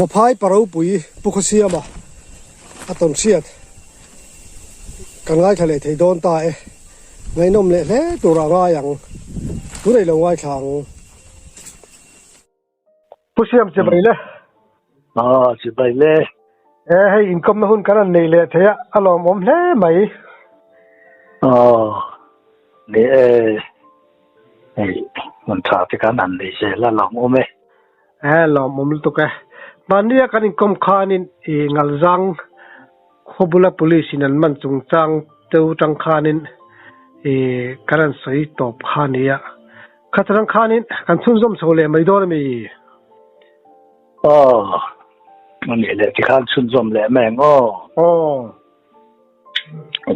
Vaphai pa ropui Pu Khawsiama a tawn hriat kan ngaithla leh thei dawn ta e. Ngaihnawm leh hle turah ngai ang. Tunei lo ngaithla ang. Pu Siam chibai le. Aw chibai le. E hei inkawmna hun kan han nei leh thei a, a lawmawm hle mai. Aw ni e, hei hun tha te khan han nei zel a lawmawm e. E lawmawm lutuk e. Mahnia kan inkawm khanin i Ngalzang khawbula police in an man chungchang teu tang khanin i kan han sawi tawp kha nia. Khatarang khanin kan chhunzawm chho leh mai dawn a mi? Aw, a nih leh tikhan chhunzawm leh mai ang aw. Aw.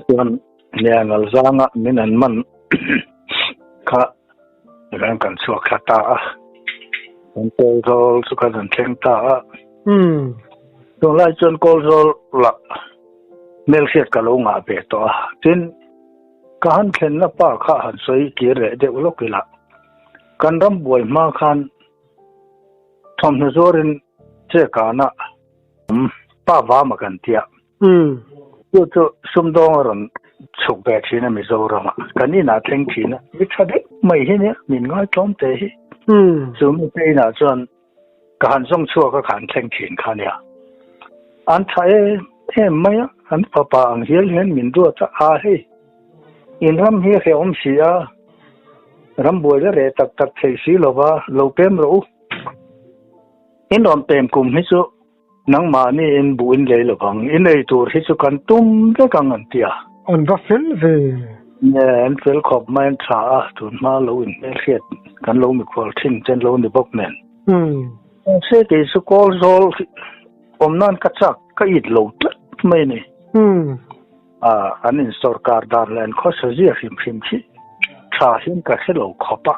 Chuan nia Ngalzanga min an man kha ran kan chhuak thla ta a. Kan Kawlzawl chu kan han thleng ta a. Umm. Tunlai chuan Kawlzawl lah hmelhriat ka lo ngah ve tawh a. Tin, Ka han thlenna pa kha han sawi kir leh deuh lawk ila, kan ram buai hma khan thawmhnaw zuarin che kana awm pa vama kan tia. Chu chu sumdawng a rawn chhuk ve thin a Mizoram ah, kan inah thleng thin a, mi tha deuh mai hi nia, min ngaitlawm teh hi. Chu mite inah chuan Ka han zawng chhuak a kha an thleng thin kha nia. An tha em em mai a, an fapa ang hial hian min duat a, aa hei, in ram hi a hrehawm si a, ram buai la reh tak tak thei si lo va, lo pem rawh u. In rawn pem kum hi chu nangmahni in buh in lei lo vang, in ei tur hi chu kan tum vek ang an ti a. An va fel ve. Nge, an fel khawp mai an tha a, tun hma lo inhmelhriat kan lo mikhual thin ten lo ni bawk nen. Mahse kei chu kawl zawl awm nan ka chak ka it lo tlat mai a ni. A, an in sawrkar dan leh an khawsa zia hrim hrim khi tha hian ka hre lo khawp a.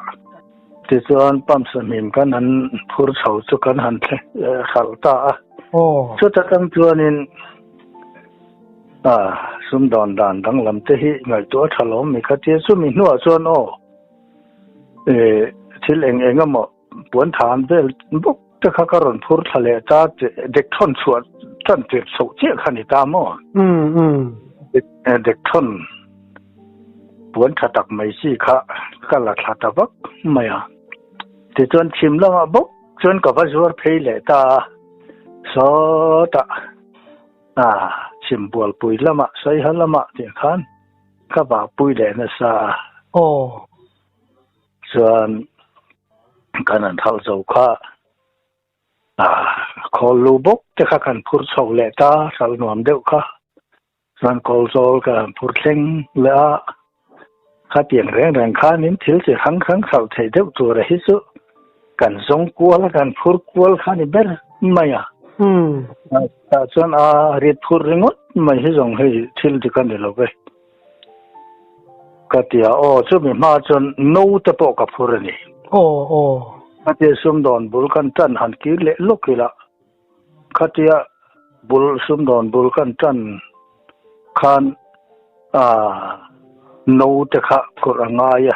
Tichuan pump sahmim kan han phur chho chu kan han hralh ta a. Chuta tang chuanin a sumdawn dan danglam te hi ngaihtuah a tha lo mi kha tia chumi hnuah chuan aw thil eng eng emaw Puan than vel bawk te kha ka rawn phur thla leh ta Dekthawn chhuah tan tir chhoh chiah kha ni ta maw? Dekthawn puan tha tak mai chi kha ka la thla ta vak mai a. Tichuan chhim lamah bawk chuan ka va zuar phei leh ta a, sawtah chhim bualpui lamah Saiha lamah tih khan ka vahpui leh nasa a. Chuan kan an thalh zo kha khawl lu bawk te kha kan phur chho leh ta, hralh nuam deuh kha. Chuan kawl zawl ka han phur thleng leh a, khatiang reng reng khanin thil chi hrang hrang hralh theih deuh tura hi chu kan zawng kual a, kan phur kual kha ni ber mai a. Tah chuan a rit phur ringawt mai hi zawng hei thil dik a ni lo ve. Ka ti a, aw chumi hma chuan no te pawh ka phur a ni. Aw aw. Khatia sumdawn bul kan tan han kir leh lawk ila, khatia bul sumdawn bul kan tan khan ah no te kha phurh a ngai a,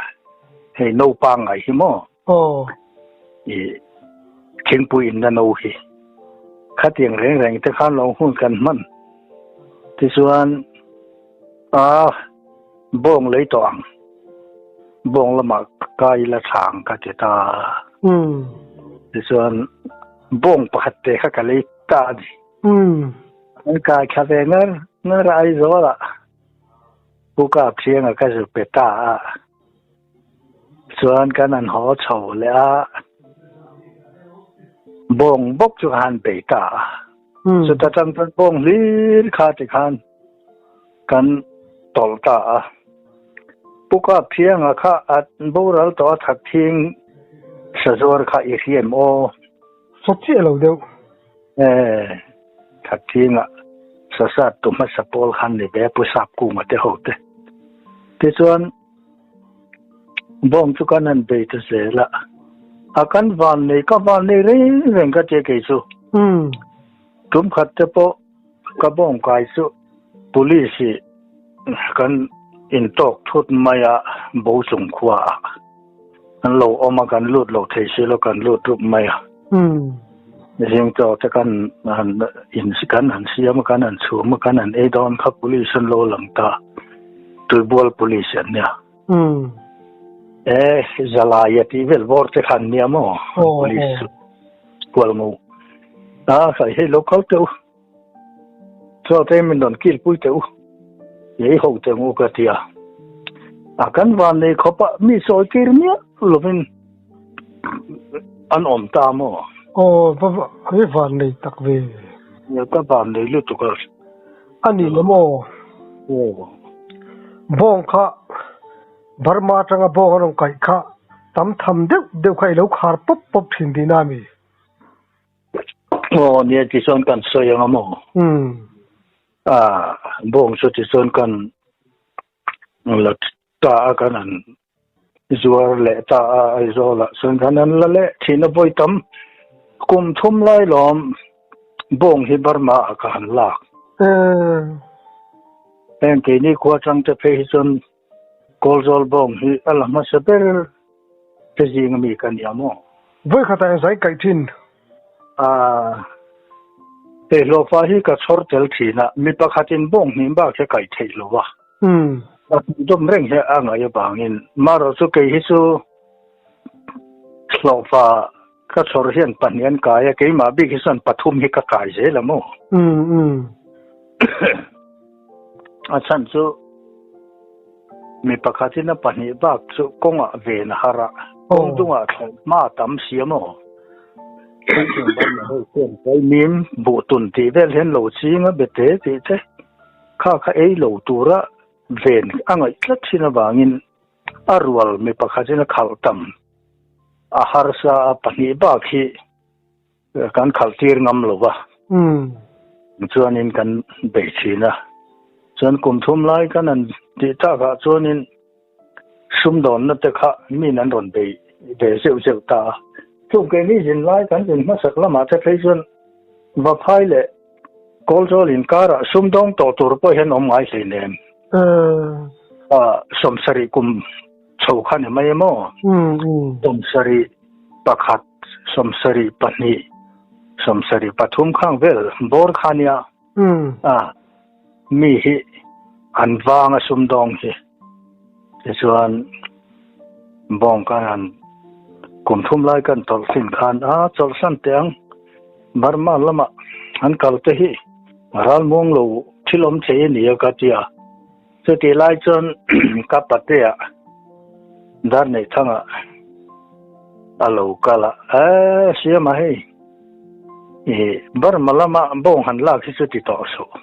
hei no pangngai hi maw? Aw. I thingpui inna no hi. Khatiang reng reng te khan lo hun kan hman. Tichuan a bawng lei tawh ang. Bawng lamah kai la tha ang ka ti ta. Umm. Tichuan bawng pakhat te kha ka lei ta a ni. Umm. An kai thla ve ngar ngar a Aizawl ah. Pu Kapthianga ka zu pe ta a. Chuan kan han haw chho leh a, bawng bawk chu ka han bei ta a. Chuta tang chuan bawng hlir kha tikhan kan tawlh ta a. Pu Kapthianga kha a boral tawh a Thatthing Sazuar kha i hria em aw? Sa chiah lo deuh. E, Thatthinga sasat tu hmasa pawl khan ni ve Pu Sapkunga te ho te. Tichuan bawng chu kan han bei ta zel a, a kan van nei ka van nei reng reng ka tia kei chu. Tum khat te pawh ka bawng kai chu police hi kan intawk thut mai a bo chung khua ah. An lo awm a kan lut lo thei si lo kan lut rup mai a. Zing chaw te kan han in kan han siam a kan han chhum a kan han ei dawn kha police an lo lang ta. Tuibual police an nia. Um. E zalai a tih vel bawr te kha an nia maw? Police chu kual ngo. A khai hei lo kal teh u. Chaw te min rawn kil pui teh u. Ei ho teh ang u ka ti a. A kan van nei khawp a mi sawi tir miah lovin an awm ta maw? Aw va va i van nei tak ve. Ka van nei lutuk a. A ni lo maw? Aw. Bawng kha Burma atanga bawng an rawn kaih kha tam tham deuh deuh kha i lo khar pawp pawp thin tihna a mi? Aw nia tichuan kan sawi ang a maw? Umm. A bawng chu tichuan kan la ta a kan han zuar leh ta a Aizawl ah chuan kan han la leh thin a vawi tam kum thum lai lawm bawng hi Burma ah ka han lak. Umm. Heng keini khua tang te phei hi chuan Kawlzawl bawng hi a la hmasa ber te zing ami ka nia maw? Vawi khatah in zai kaih thin. A, Pehhlawhfa hi ka chhawr tel thin a, mi pakhatin bawng hnih bak hi a kaih theih lo a. A dawm reng hi a ngaih avangin marawh chu kei hi chu hlawhfa ka chhawr hian pahnih an kai a, keimah bik hi chuan pathum hi ka kai zel a maw? A chhan chu mi pakhatin a pahnih bak chu kawngah ven a har a, kawng dungah thlawh hma a tam si a maw? Mim buh tun tih vel hian lo ching a bete tih te kha kha ei lo tura ven a ngaih tlat thin avangin a rual mi pakhatin a khalh tam a harsa a pahnih bak hi kan khalh tir ngam lo va. Chuanin kan bei thin a. Chuan kum thum lai kan han tih takah chuanin sumdawnna te kha min an rawn bei ve zeuh zeuh ta a. Chung keini zin lai kan zin hmasak lamah te phei chuan Vaphai leh Kawlzawl inkarah sumdawng tawh tur pawh hian awm ngai hleinem. Sawmsarih kum chho kha ni mai emaw? Sawmsarih pakhat, sawmsarih pahnih, sawmsarih pathum khang vel bawr kha nia. A, mi hi an vang a sumdawng hi. Tichuan, bawng kan han kum thum lai kan tawlh thin khan a chawlhsan teh ang. Burma lama an kal te hi ral muang lo thil awm thei a ni a ka ti a. Chutih lai chuan ka patea dar neih thangah a lo kal a, E, Siama hei, i Burma lama bawng han lak hi chu ti tawh suh.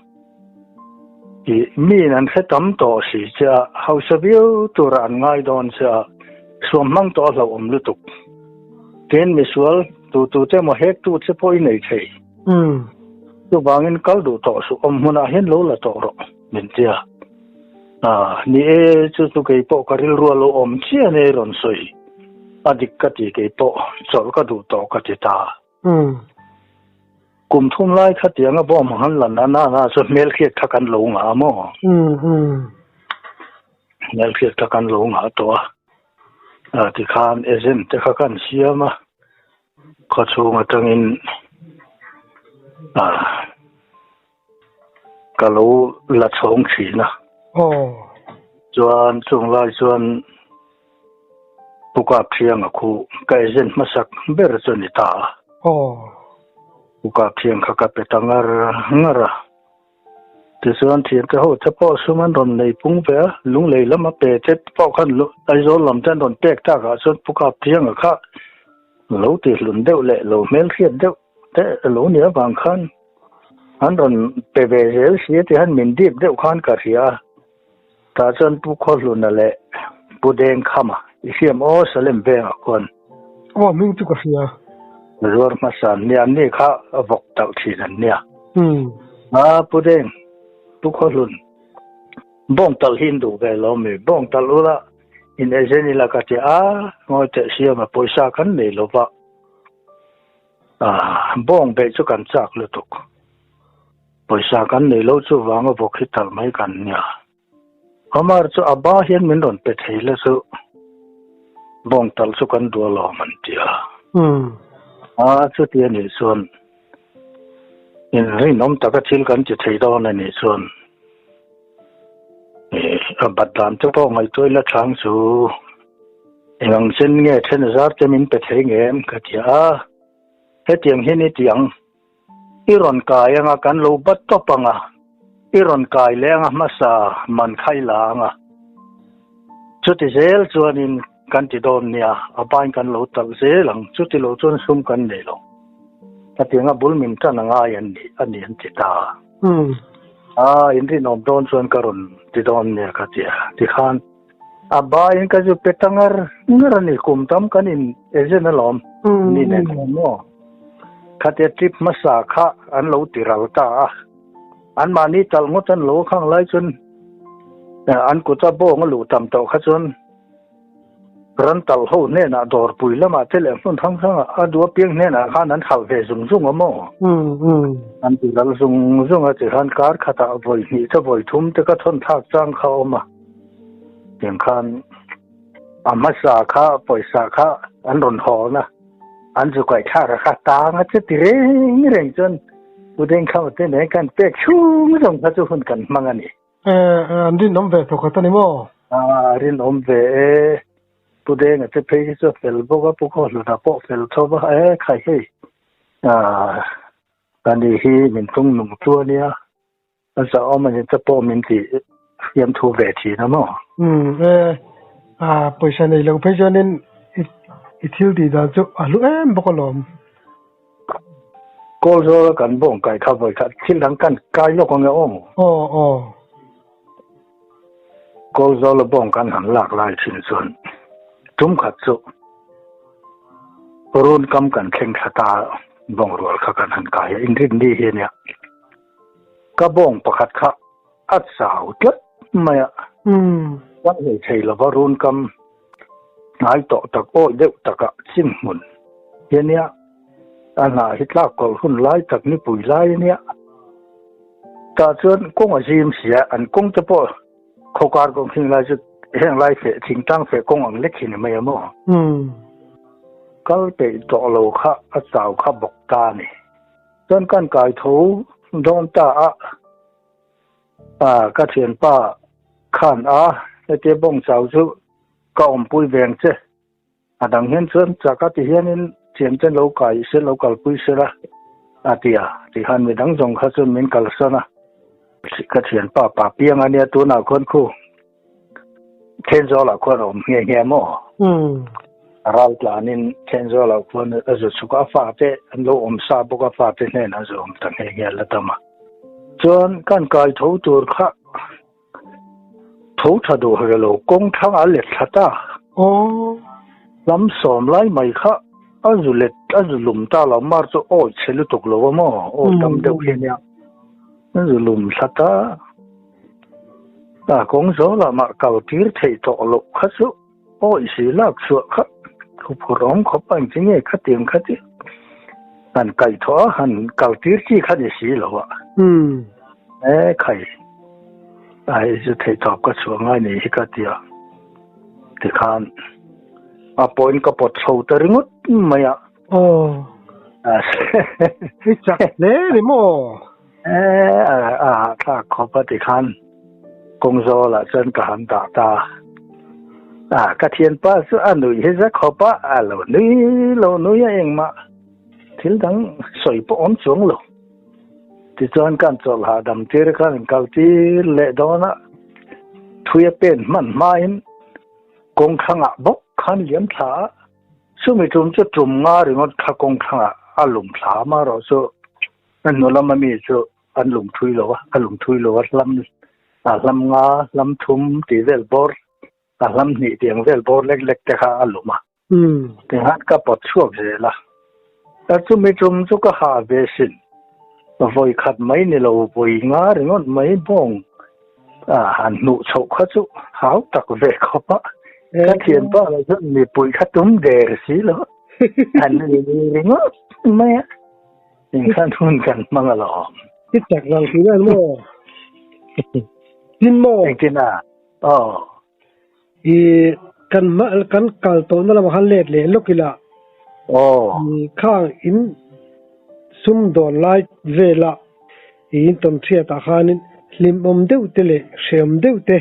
I miin an hre tam tawh si che a, hausa viau tura an ngai dawn che a, suam hmang tawh a hlauhawm lutuk. Tin, misual tu tu te emaw hek tu che pawh i nei thei. Chuvangin kal duh tawh suh, awm hmunah hian lo la tawh rawh, min ti a. A, ni e, chu chu kei pawh ka rilru a lo awm chiah nia i rawn sawi. A dik ka ti kei pawh, chawlh ka duh tawh ka ti ta. Kum thum lai kha tianga bawm han lan a nana chu hmelhriat kha kan lo ngah a maw? Hmelhriat kha kan lo ngah tawh a. A tikhan agent te kha kan siam a, khawchhung atangin a ka lo la chhawng thin a. Chuan chung lai chuan Pu Kapthianga khu ka agent hmasak ber chu a ni ta a. Pu Kapthiang kha ka pe ta ngar ngar a. Tichuan thiante ho te pawh sum an rawn nei pung ve a, lunglei lam a pe te pawh khan Aizawl lam te an rawn pek takah chuan Pu Kapthianga kha lo tihlun deuh leh lo hmelhriat deuh te lo ni avang khan an rawn pe ve zel si a ti han min dip deuh khan ka hria a. Tah chuan Pu Khawhluna leh Pu Dengkhama i hriam aw Salem vengah khuan. Aw hming chu ka hria. Zuar hmasa an nia, anni kha a vawk talh thin an nia. A Pu Deng, Pu Khawhlun, bawng talh hi in duh ve lo mi? Bawng talh ula in agent ila ka ti a, ngawi teh siama pawisa kan nei lo va. Bawng beih chu kan chak lutuk. Pawisa kan nei lo chu vanga vawk hi talh mai kan nia. Omar chu a ba hian min rawn pe thei la chu bawng talh chu kan duh alawm an ti a. A chuti a nih chuan. In rinawm taka thil kan ti thei dawn a nih chuan a bat dan te pawh ngaihtuah ila chang chu eng ang chen nge then zar te min pe thei nge em ka ti a, hetiang hian i ti ang i rawn kai anga kan lo bat tawp anga i rawn kai leh anga hmasa man kha i la anga chuti zel chuanin kan ti dawn nia a bain kan lo talh zel ang chuti lo chuan sum kan nei lo. Hetianga bul min tan a ngai an ni a ni an ti ta. A inrinawm dawn chuan ka rawn ti dawn nia ka ti a. Tikhan a baiin ka zu pe ta ngar ngar a ni. Kum tam kan in agent alawm ni nen khan maw. Khatia trip hmasa kha an lo ti ral ta a. Anmahni talh ngawt an lo khang lai chuan an kuta bawng a luh tam tawh kha chuan Ran tal ho hnenah dawrpui lamah te leh hmun hrang hrangah a duh apiang hnenah khan an hralh ve zung zung a maw? An ti lal zung zung a tikhan kar khatah vawi hnih te vawi thum te ka thawn thlak chang kha a awm a. Tiang khan a hmasa kha pawisa kha an rawn hawn a, an zu kaih thlak a kha tang a che ti reng reng chuan Pu Dengkhama te nen kan pek chhung zawng kha chu hun kan hmang a ni. An rinawm ve thawk khat a ni maw? A rinawm ve e. Pu Denga te phei hi chu a fel bawk a, Pu Khawhluna pawh fel tho a, e khai hei a ni hi min tung nung chu a nia, a zahawm a ni te pawh min ti fiam thu ve thin a maw? Umm e, a pawisa nei lo phei chuanin i thil tih dan chu a hlu em bawk alawm. Kawl zawla kan bawng kai kha vawi khat thil dang kan kai lawk ang e aw. Aw aw. Kawl zawla bawng kan han lak lai thin chuan tum khat chu run kam kan thleng thla ta bawng rual kha kan han kai a inrin ni hi ania ka bawng pakhat kha a chau tlat mai a. Kan hei thei lova run kam hnai tawh tak awi deuh takah chim hmun hi ania, a hnah hi tlak kawlh hun lai tak nipui lai ania. Tah chuan kawng a zim si a, an kawng te pawh khawkar kawng heng lai chu heng lai feh thingtlang feh kawng ang lek hi ni mai a maw? Kal peih tawh lo kha a chau kha bawk ta a ni. Chuan kan kai tho dawn ta a. A, ka thianpa khan a, hetia bawng chau chu ka awmpui veng che. A dang hian chuan chak a ti hianin thiante lo kai se lo kalpui se la a ti a, tikhan midang zawng kha chuan min kalsan a. Ka thianpa pa piang a nia tunah khuan khu Thenzawl-ah khuan a awm nghe nghe maw? Ral tlanin Thenzawl-ah khuan a zu chhuk a, a fate an lo awm sa bawk a, fate hnenah a zu awm ta nghe nghe la tam a. Chuan kan kai tho tur kha tho tha duh hre lo, kawng thlang a let thla ta. Lam sawm lai mai kha a zu let a zu lum ta lo, mar chu awi chhe lutuk lo a maw, awi tam deuh hi ania, a zu lum thla ta. A kawng zo lamah kal tir theih tawh loh kha chu awi si lak chhuah kha thuphur awm khawp a engti nge khatiang kha chu han kaih thawh a han kal tir chi kha ni si lo a. E khai a hei chu theih tawp ka chhuah ngai nei hi ka ti a tikhan a pawhin ka pawt chho ta ringawt mai a. Aw. I chak hle ni maw? E a hahthlak khawp a tikhan kawng zawlah chuan ka han dah ta a, ka thianpa chu a nuih hi za khawp a, a lo nui lo nui a engmah thil dang sawi pawh awm chuang lo. Tichuan kan chawlh hahdam tir khan in kal tir leh dawn a, thui a pen hman hmain kawng thlangah bawk khan liam thla a, chumi tum chu tum nga ringawt kha kawng thlangah a lum thla amaherawhchu A hnu lama mi chu an lung thui lo a, a lung thui lo a hlam a hlam nga, hlam thum tih vel bawr, a hlam hnih tih ang vel bawr lek lek te kha a lum a. Tikhan ka pawt chhuak zel a. A chumi tum chu ka ha ve sin. Vawi khat mai ni lo, vawi nga ringawt mai bawng a han hnuh chhoh kha chu hau tak ve khawp a. Ka thianpa lah chuan mipui kha tum der si lo. An ni ringawt mai a. Engkhan hun kan hmang alawm. I chak lang tih vel maw? Tin maw? Engtin a? Aw. I kan kan kal tawhna lamah khan let leh lawk ila. Aw. Khang in Sumdawn lai vela i intawn hriatah khanin hlimawm deuh te leh hrehawm deuh te,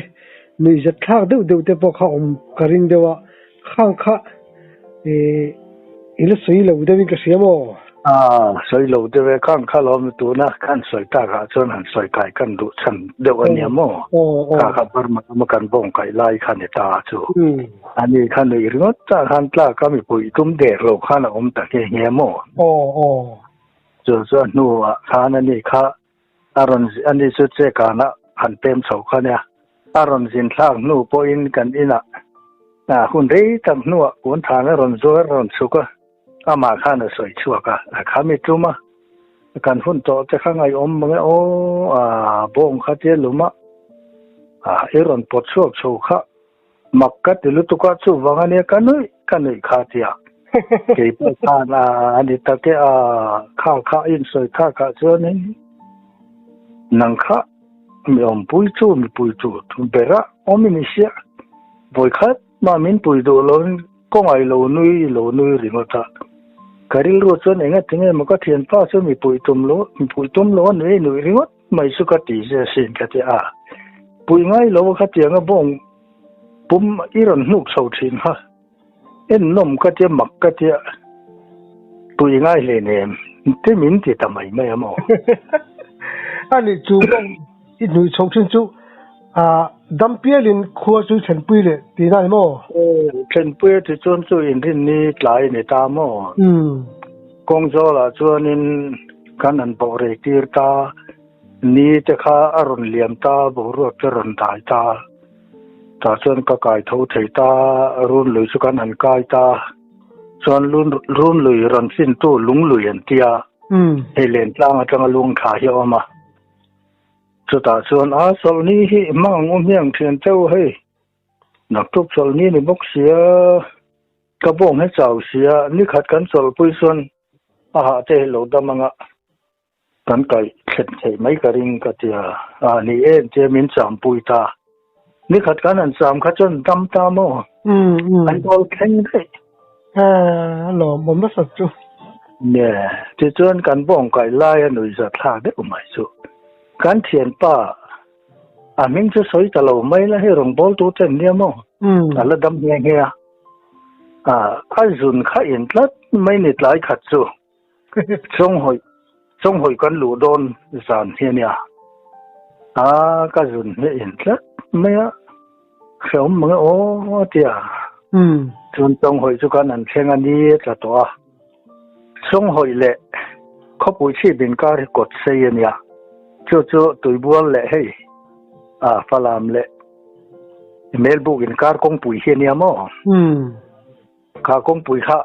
nuihzat thlak deuh deuh te pawh kha awm ka ring deuh a, khang kha i la sawi lo deuhin ka hria maw? A, sawi lo deuh e, khang kha lawm tuna kan sawi takah chuan han sawi kai kan duh chhan deuh a nia maw? Kha kha Burma lama kan bawng kaih lai kha ni ta chu. Ani kha nuih ringawt tah khan tlak a mipui tum der lo khan a awm ta nghe nghe maw? Chu chu a hnuah khan ani kha a rawn ani chu chekana han pem chho kha nia. A rawn zin thlak hnu pawhin kan inah hun rei tak hnuah puan than a rawn zuar rawn chhuk a, amah khan a sawi chhuak a, a kha mi tum a, kan hun tawh te kha ngaihawm mang e aw, a bawng kha tia lum a, i rawn pawt chhuak chho kha Mak ka ti lutuk a, chuvang a nia ka nuih ka nuih kha tia. Kei pawh khan a a ni tak e a, kha kha a insawi thak ah chuanin nang kha mi awmpui chu mi pui chu ber a awm i ni sia. Vawi khat mah min pui duh loin kawngaih lo nui lo nui ringawt a. Ka rilru chuan enga tinge maw ka thianpa chu mi pui tum lo mi pui tum lo a nui nuih ringawt. Mai chu ka ti zia sin ka ti a, pui ngai lo kha tianga bawng pum i rawn hnuk chho thin kha, en nawm ka tia mak ka tia pui ngai hle nem te min ti ta mai mai a maw? A nih chu bawng i hnuih chho thin chu ah dam pialin khua chu thlenpui leh tihna a ni maw? Thlenpui a ti chuan chu inrinni tlai a ni ta maw? Kawng zawlah chuanin kan han bawh rei tir ta, ni te kha a rawn liam ta, boruak te rawn dai ta. Tah chuan ka kai tho thei ta, run lui chu kan han kai ta. Chuan run lui rawn fintu lung lui an tia, hei lentlang atanga lung tha hi a awm a. Chutah chuan a chawlhni hi hmang ang u hmiang thian teuh hei, naktuk chawlhni ni bawk sia. Ka bawng he chau sia, nikhat kan chawlhpui chuan a hah te hi lo dam anga kan kaih thlen theih mai ka ring ka ti a, a ni em tia min champui ta. Nikhat kan han cham kha chuan dam ta maw? An dawl thleng daih. A lawmawm nasat chu. Nge, tichuan kan bawng kaih lai a nuihzat thlak deuh mai chu. Kan thianpa A hming chu sawi ta lo mai la, hei rawngbâwl tu te an nia maw? A la dam nghe nghe a. A zun kha in tlat mai ni tlai khat chu chawnghawi chawnghawi kan luh dawn zan hi a nia. A ka zun hi in tlat mai a, hrehawm mang e aw a ti a. Chuan chawnghawi chu kan han thleng a ni tla tawh a. Sawnghawi leh khawpui chhip inkar hi kawt sei a nia. Chu chu Tuibual leh hei a Falam leh Melbuk inkar kawngpui hi a nia maw? Kha kawngpui kha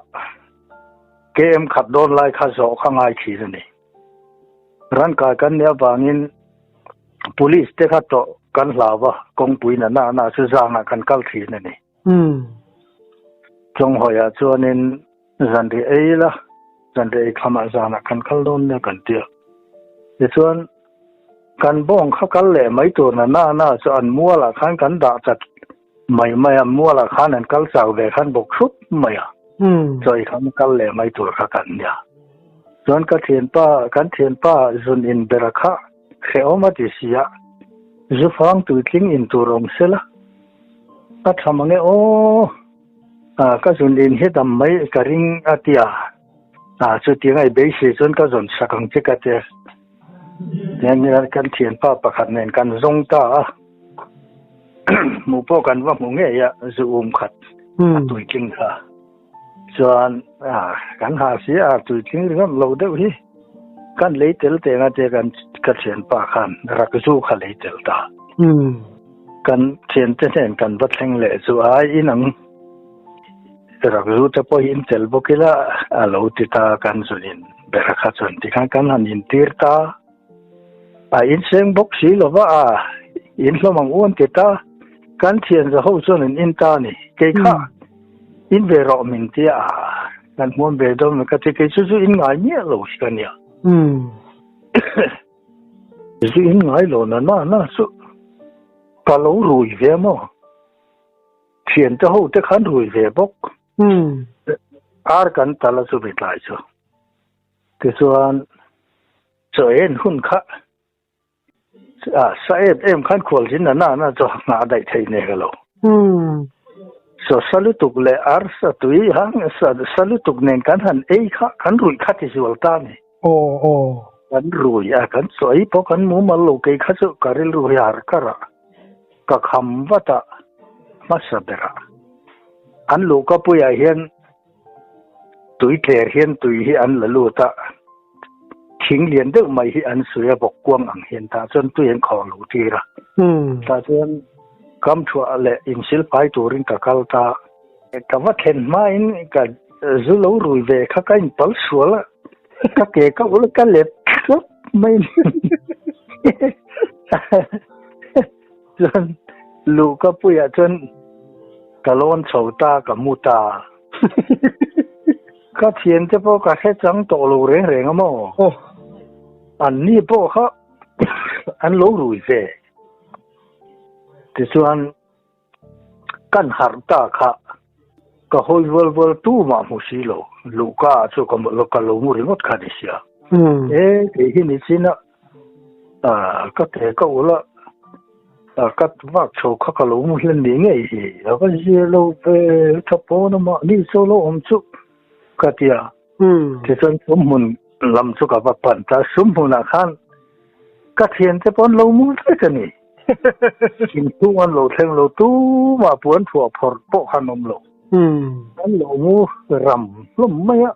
KM khat dawn lai kha zawh kha ngai thin a ni. Rankai kan nih avangin Police te kha tawh kan hlau a, kawngpui na na na chu zangah kan kal thin a ni. Chawnghawiah chuanin zanriah ei ila, zanriah ei khamah zanah kan kal dawn nia kan ti a. Tichuan, kan bawng kha kal leh mai tur na na na chu an mualah khan kan dah chat mai mai a, mualah khan an kal chak ve khan bawk hrup mai a. Chawi khan kal leh mai tur kha kan nia. Chuan ka thianpa, kan thianpa zun in bera kha hrehawm a ti si a, zufang tuitling in tur awm sela. A tha mang e aw, ka zun in hi dam mai ka ring a ti a, chutiang a i beisei chuan ka zawn sak ang che ka ti a, tiang hian kan thianpa pakhat nen kan zawng ta a, hmuh pawh kan va hmu ngei a, zu um khat a tuitling kha chuan kan ha si a, tuitling ringawt lo deuh hi kan lei tel teng a tia kan ka thianpa khan rak zu kha lei tel ta. Kan thiante hnen kan va thleng leh chu ai inang rak zu te pawh hi in tel bawk ila a lo ti ta kan zunin ber kha chuan tikhan kan han intir ta a inseng bawk si lova a in hlawm ang u an ti ta kan thian za ho chuan an in ta a ni kei kha in ve rawh min tia a kan hmuam ve dawn ka ti kei chu chu in ngai miah lo hi ka nia. Zu in ngai lo na na na chu ka lo rui ve maw? Thiante ho te khan rui ve bawk. Ar kan tal a chu mi tlai chu. Tichuan. Chaw en hun kha a sa em em khan khual zin na na na chaw ngah daih thei nei ka lo. Chaw sa lutuk leh ar sa tui hang sa sa lutuk nen kan han ei kha kan ruih kha ti zual ta ni. Aw aw. Kan rui a kan chaw ei pawh kan mumal lo kei kha chu ka rilru hi har kar a ka kham vat a hmasa ber a an luhka puiah hian Tui tler hian tui hi an la lut a, thing lian deuh mai hi an sui a bawk kuang ang hian tah chuan tui an khawh lo tir a. Tah chuan kam thuah leh insil pai turin ka kal ta. Ka va thlen hmain ka zu lo rui ve kha ka inpal sual a, ka ke ka ul ka let thlawp mai ni. Chuan luh ka puiah chuan ka lawn chho ta ka mu ta. Ka thiante pawh ka hre chang tawh lo reng reng a maw? An ni pawh kha an lo rui ve. Tichuan kan harh ta kha ka hawi vual vual tu mah hmu si lo. Luhka ah chu ka lo mu ringawt kha ni sia. E kei hi ni chin a ka ke ka ul a ka vak chho kha ka lo mu hlen ni ngei hi a va zir lo ve tha pawn a mahni chaw lo awm chu ka ti a. Tichuan sumhmun lam chu ka va pan ta, sumhmunah khan ka thiante pawh an lo mu vek a ni. Inchhung an lo thleng lo, tumah puan thuah phawrh pawh khan awm lo. An lo mu ram hlawm mai a,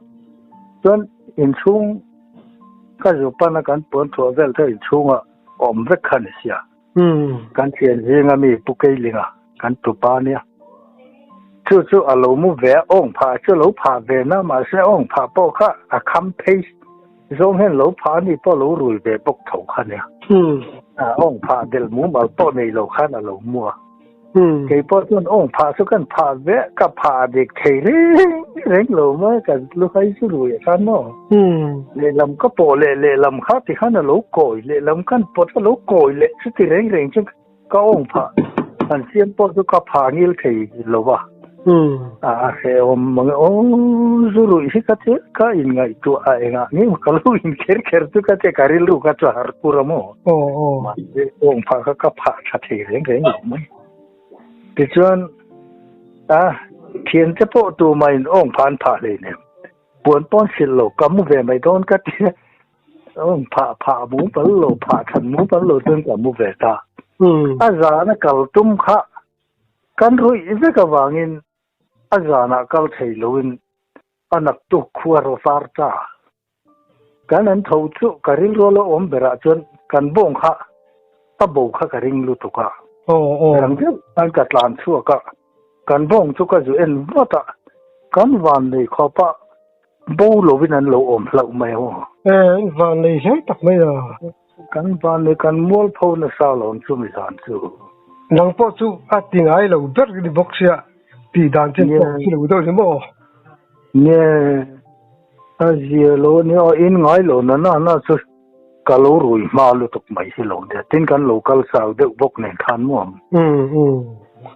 chuan inchhung ka zu pan a kan puan thuah vel te inchhungah awm vek kha ni sia. Kan thian zinga mi Pu Keilinga kan tupa nia. Chu chu a lo mu ve a, awng phah chu lo phah ve na, mahse awng phah pawh kha a kham phei zawng hian lo phah a ni pawh lo rul ve bawk tho kha nia. Awng phah del mumal pawh nei lo khan a lo mu a. Kei pawh chuan awng phah chu kan phah ve, ka phah dik thei reng reng lo mai, ka lu hai chu rui a khan maw. Lehlam ka pawh leh lehlam kha ti khan a lo kawi, lehlam kan pawt a lo kawi leh chuti reng reng chuan ka awng phah an siam pawh chu ka phah ngil thei lo va. A hrehawm mang e aw zu ruih hi ka che ka inngaihtuah a engah nge maw ka lo in kher kher chu ka che ka rilru ka chu har pur a maw. Mahse awng phah kha ka phah tha thei reng reng lo mai. Tichuan a thiante pawh tumahin awng phah an phah hleinem. Puan pawn sil lo ka mu ve mai dawn ka ti a, awng phah phah mu pal lo phah than mu pal lo chuan ka mu ve ta. A zana kal tum kha Kan ruih vek avangin a zanah kal thei loin a naktuk khua ro far ta. Kan an tho chu ka rilru lo awm berah chuan kan bawng kha a bo kha ka ring lutuk a. Rang deuh khan ka tlan chhuak a, kan bawng chu ka zu en vat a, kan van nei khawp a bo lovin an lo awm hlauh mai aw. E, van nei hle tak mai a. Kan van leh kan mualpho nasa lo chu mi zan chu. Nang pawh chu a ti ngai lo ber ni bawk sia tih dan chin pawh chu lo deuh ni maw? Nge a zia lo ania aw in ngai lo na na na chu ka lo rui hma lutuk mai hi lo nia tin kan lo kal chau deuh bawk nen khan maw?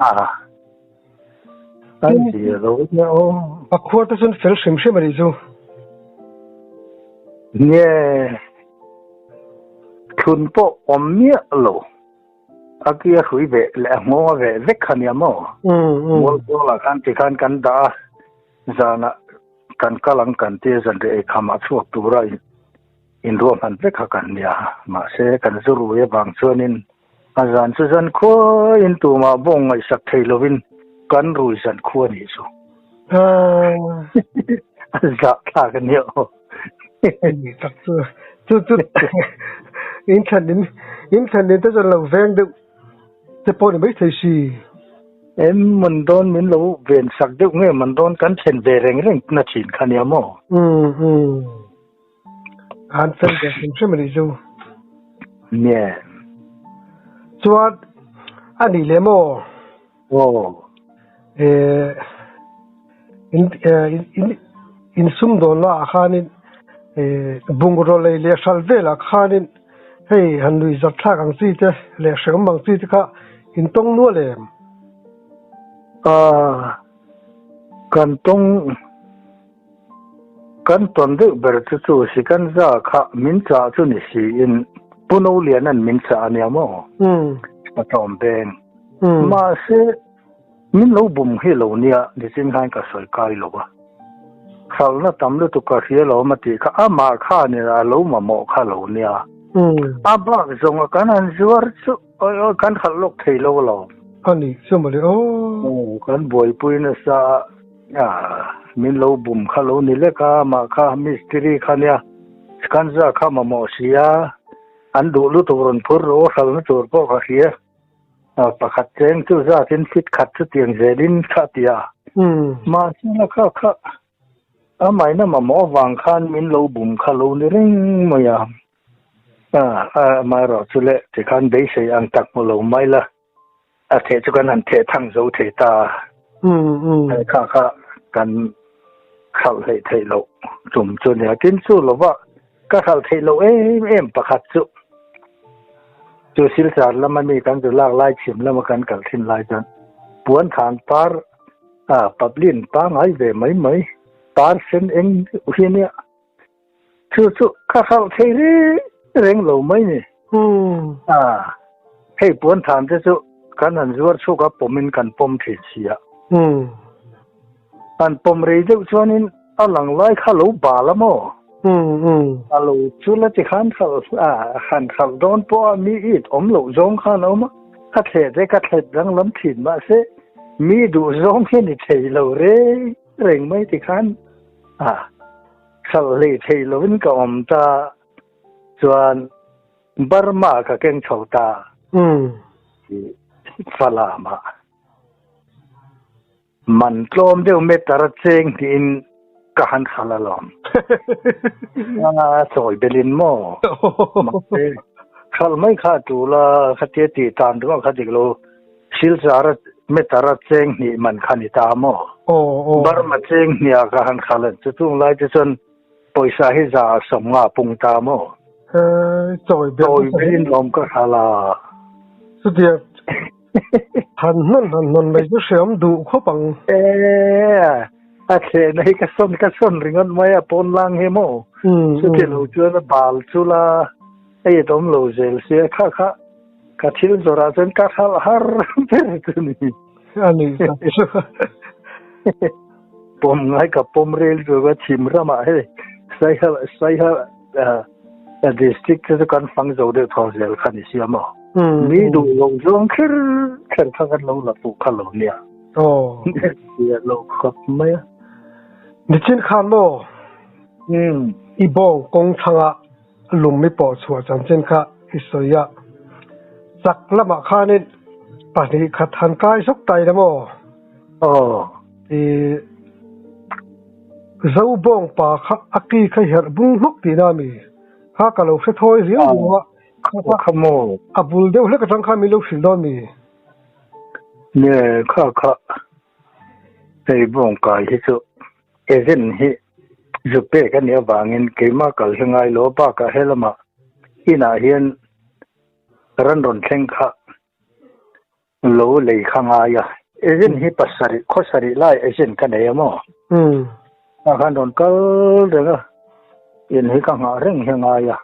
A a zia lo ania aw. A khuar te chuan fel hrim hrim a nih chu. Nge. Thlun pawh awm miah lo. A ki a hrui ve leh a nghawng a veh vek kha nia maw? Mualkualah khan tikhan kan dah a, zanah kan kal ang kan tia zanriah eikham ah chhuak tura inruahman vek kha kan nia. Mahse, kan zu rui avang chuanin a zan chu zan khuain tumah bawng ngaihsak thei lovin kan rui zan khua nih chu. A zahthlak a nia aw. Tak chu chu chu in thlen in in thlen in te chuan lo veng deuh te pawh ni mai thei si. Em man dawn min lo ven sak deuh nge man dawn kan thlen ve reng reng na thin kha nia maw? Um um an fel ve hrim hrim a nih chu. Nge. Chuan a nih leh maw? Aw. Eh in in in sumdawn lah ah khanin eh bungraw lei leh hral velah khanin hei han lui zat thlak ang chi te leh hrehawm ang chi te kha in tawng nual em? Ah kan tawng. Kan tawn deuh ber chu chu Sikanza kha min chah chu ni siin Pu Noliana'n min chah a nia maw? Satawm beng. Mahse, min lo bum hi lo nia nichin khan ka sawi kai lo a. Hralhna tam lutuk ka hria lo a tih kha amah khanin a lo mamawh kha lo nia. A bak zawnga kan han zuar chu awi awi kan hralh lawk thei lo alawm. A ni chu mawle aw. Kan buaipui nasa a. Min lo bum kha lo ni lek a, amah kha mistiri kha nia, Skanza kha mamawh si a, an duh lutuk rawn phur rawh aw, hralhna tur pawh ka hria, pakhat cheng chu zatin fit khat chu tiang zelin kha a ti a, mahse la kha kha amaina mamawh avang khan min lo bum kha lo ni reng mai a, amaherawh chu le tikhan beisei ang tak hmu lo mai la. A theh chu kan han theh thang zo thei ta a, kha kha kan hralh hleih theih loh tum chu a nia. Tin chu lova ka hralh theih loh em em pakhat chu, chu Silchar lama mi kan zu lak lai chhim lama kan kal thin lai chuan puan than par pablin pangai ve mai mai par sen eng deuh hi a nia. Chu chu ka hralh thei reng reng lo mai ni. A, hei puan than te chu kan han zuar chhuk a pawmin kan pawm thin si a. Han pawm rei deuh chuanin a lang lai kha lo bal a maw? A lo chu la ti khan hralh a, han hralh dawn pawh a mi it awm loh zawng khan a awm a, ka thlet e ka thlet danglam thin mahse mi duh zawng hi a ni thei lo reng reng mai ti khan a. Hralh hlei thei lovin ka awm ta chuan Burma ka keng chho ta i Falam ah man tlawm deuh meter a cheng tiin ka han hralh alawm. A chawi belin maw? Mahse hralh mai kha a tul a, khatia tih tan ringawt kha dik lo. Silchar a meter a cheng hnih man kha ni ta maw? Burma cheng hniah ka han khalh a, chu chung lai te chuan pawisa hi za 50 pung ta maw? Chawi belin lawm ka hral a. Chutia han hnawn han hnawn mai chu hreawm duh khawp ang. E, a thlehna hi ka sawn ka sawn ringawt mai a pawn lang hi maw? Chuti lo chuan a bal chu la hei a awm lo zel sia kha kha. Ka thil zawrah chuan ka hralh har ber chu ni. A ni ka chu. Pawm ngai ka pawm rel chu ka chhim ramah hei Saiha Saiha district te chu kan fang zo deuh thaw zel kha ni sia maw. Mi duh lo zawng kher kher kha kan lo la fuh kha lo nia. Aw. Lo khawp mai a. Nichin khan maw? I bawng kawng thangah lum i pawh chhuah chanchin kha i sawi a, chak lamah khanin pahnih khat han kai zawk ta ila maw? Aw. I Zobawng pa kha a ki kha i herh bung hluk tihna a mi? Kha ka lo hre thawi riau riau a, kha kha maw? A bul deuh hlek atang khan min lo hrilh dawn mi? Ne, kha kha hei bawng kai hi chu Agent hi zu pek a nih avangin keimah kal hi ngai lo bakah he lamah inah hian ran rawn thleng kha lo lei kha ngai a. Agent hi pasarih khaw sarih lai agent ka nei a maw? A khan rawn kal reng a, in hi ka nghah reng hi ngai a,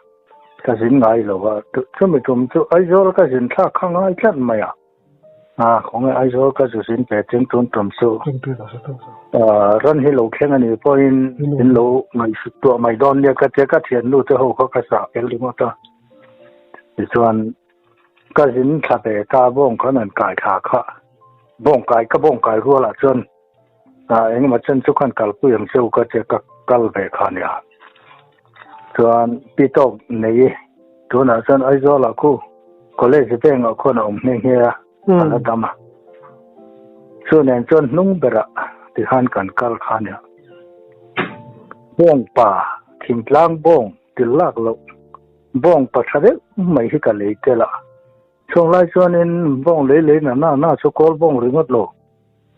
ka zin ngai lo a, chumi tum chu Aizawl ka zin thlak kha ngai tlat mai a. A khawnge Aizawl ka zu zin ve cheng tun tum chu ran hi lo thleng a nih pawhin in lo ngaihsut tuah mai dawn nia ka tia ka thiannu te ho kha ka sah fel ringawt a. Tichuan ka zin thla ve ta bawng khan an kai thla kha bawng kai ka bawng kai rualah chuan engemaw chen chu khan kalpui ang cheu ka tia ka kal ve kha nia. Chuan pi tawk nei tunah chuan Aizawlah khu college vengah khuan a awm nghe nghe a, a la dam a. Chu nen chuan hnung berah tikhan kan kal kha nia. Bawng pa thingtlang bawng til lak loh bawng pa tha deuh mai hi ka lei tel a. Chung lai chuanin bawng lei lei na na na chu kawl bawng ringawt lo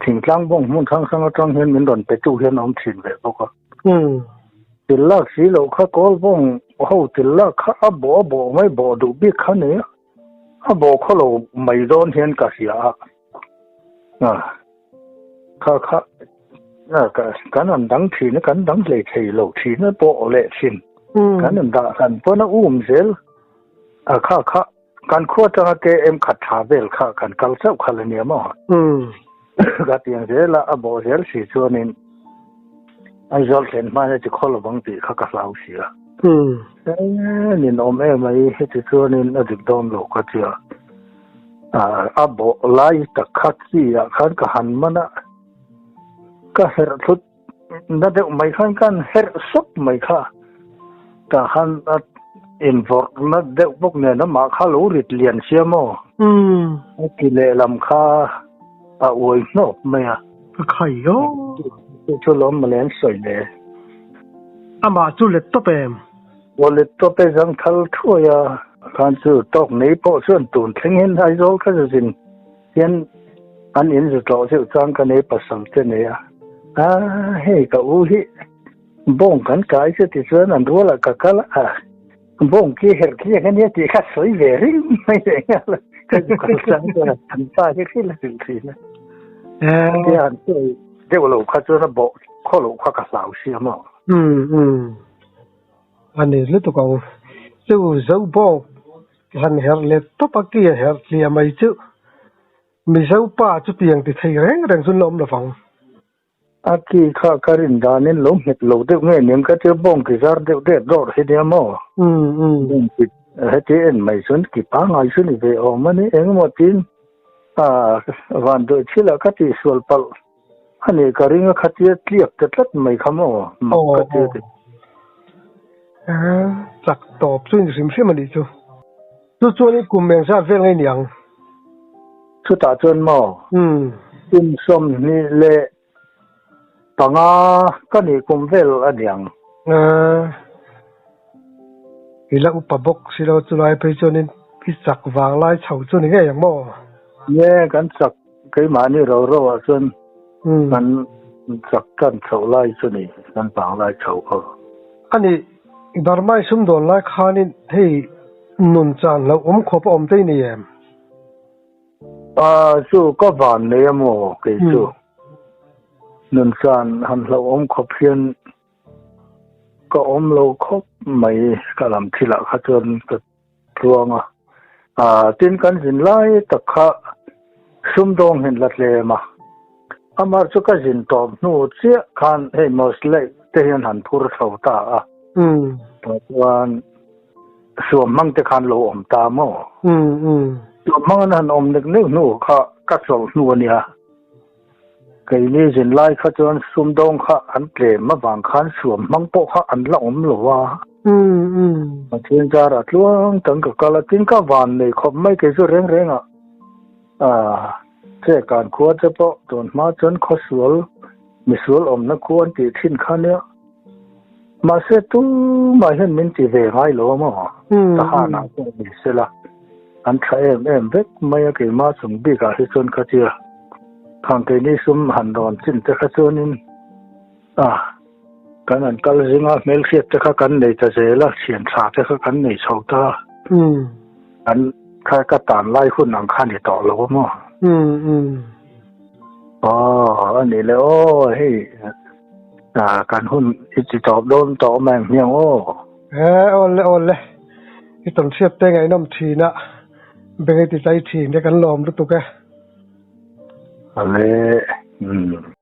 thingtlang bawng hmun hrang hrang atang hian min rawn pe tu hian a awm thin ve bawk a. Til lak si loh kha kawl bawng ho til lak kha a bawh a bawh mai bawh duh bik kha ni a, a bawh khaw lo mai dawn hian ka hria a, kha kha. Kan an dang thin a, kan dang hlei thei lo thin a pawh leh thin. Kan an dah hran pawn a um zel a kha kha kan khua atanga KM khat tha vel kha kan kal chauh kha la nia maw? Ka tiang zel a, a bawh zel si chuanin Aizawl thlen hmain a ti khaw lovang tih kha ka hlau si a. E ninawm em mai, heti chuanin a dik dawn lo ka tia. A bawh lai tak kha chi ah khan ka han man a, ka herh thlut na deuh mai khan ka han herh sawp mai kha. Tah khan a invawrh na deuh bawk nen amah kha lo rit lian sia maw? A ti lehlam kha a uai hnawp mai a. A khai aw. Chu chu lawm mawle an sawi le. Amah chu let tawp em? Aw let tawp e zang thal thuai a. Khan chu tawk nei pawh chuan tun thleng hian Aizawl kha zu zin hian an in zu tlawh zeuh chuan ka nei pasal te nei a. A hei ka u hi bawng kan kai chu tichuan an rualah ka kal a. Bawng khi herh khi a nia tih kha sawi ve ring mai leh nghal a. Ka zu kal chang chuan an pa hi hrilh a hrilh thin a. Tia han sawi deuh lo kha chuan a bawh khaw loh kha ka hlau sia maw. Umm umm. A ni lutuk ang. Chu zo bawng han herh let tawp a ki a herh tliah mai chu Mizo pa chutiang ti thei reng reng chu an la awm lovang. A ki kha ka rin danin lo nghet lo deuh nge niang ka tia bawng ki zar deuh deuh dawr hi nia maw? Bawng ki heti en mai chuan ki pangngai chu ni ve awm a ni engemaw tiin van dawih thil ah ka tihsual palh a nih ka ring a khatia tliak ta tlat mai kha maw mak ka tia ti. Chak tawp chu in hrim hrim a nih chu. Chu chuan i kum eng zat vel ngei niang? Chutah chuan maw? Kum 25 ka nih kum vel a niang. I la upa bawk si lo chulai phei chuanin i chak vang lai chho chu ni ngei ang maw? Nge kan chak keimahni ro ro ah chuan kan chak tan chhoh lai chu ni, kan vang lai chho khaw. A nih, Burma i sumdawn lai khanin hei nun chan lo awm khawp a awm te i nei em? A, chu ka van nei a maw kei chu. Nun chan han hlauhawm khawp hian ka awm lo khawp mai ka lam thilah kha chuan ka tluang a. A, tin kan zin lai tak kha sumdawng hin la tlem a. Amah chu ka zin tawp hnu chiah khan hei Mosley te hian han phur chho ta a. Tah chuan suam hmang te khan lo awm ta maw? Suam hmang an han awm nek nek hnu kha ka chawlh hnu a nia. Keini zin lai kha chuan sumdawng kha an tlem avang khan suam hmang pawh kha an la awm lo a. Pathian zarah tluang tang ka kal a, tin ka van nei khawp mai kei chu reng reng ah. Che kan khua che pawh tun hma chuan khawsual misual awmna khu an tih thin kha nia. Mahse tumah hian min ti ve ngai lo a maw? Tahan ah pawh ni sela an tha em em vek mai a keimah chung bik ah hi chuan ka tia. Khang keini sum han rawn chin te kha chuanin kan han kal zinga hmelhriat te kha kan nei ta zel a, thian tha te kha kan nei chho ta. An kha ka tan lai hun ang kha ni tawh lo a maw? Aw a nih le aw hei kan hun i ti tawp dawn tawh awm em hmiang aw. E aw le aw le i tawn hriat te ngaihnawm thin a beng i ti tlai thin e kan lawm lutuk e. Ale umm.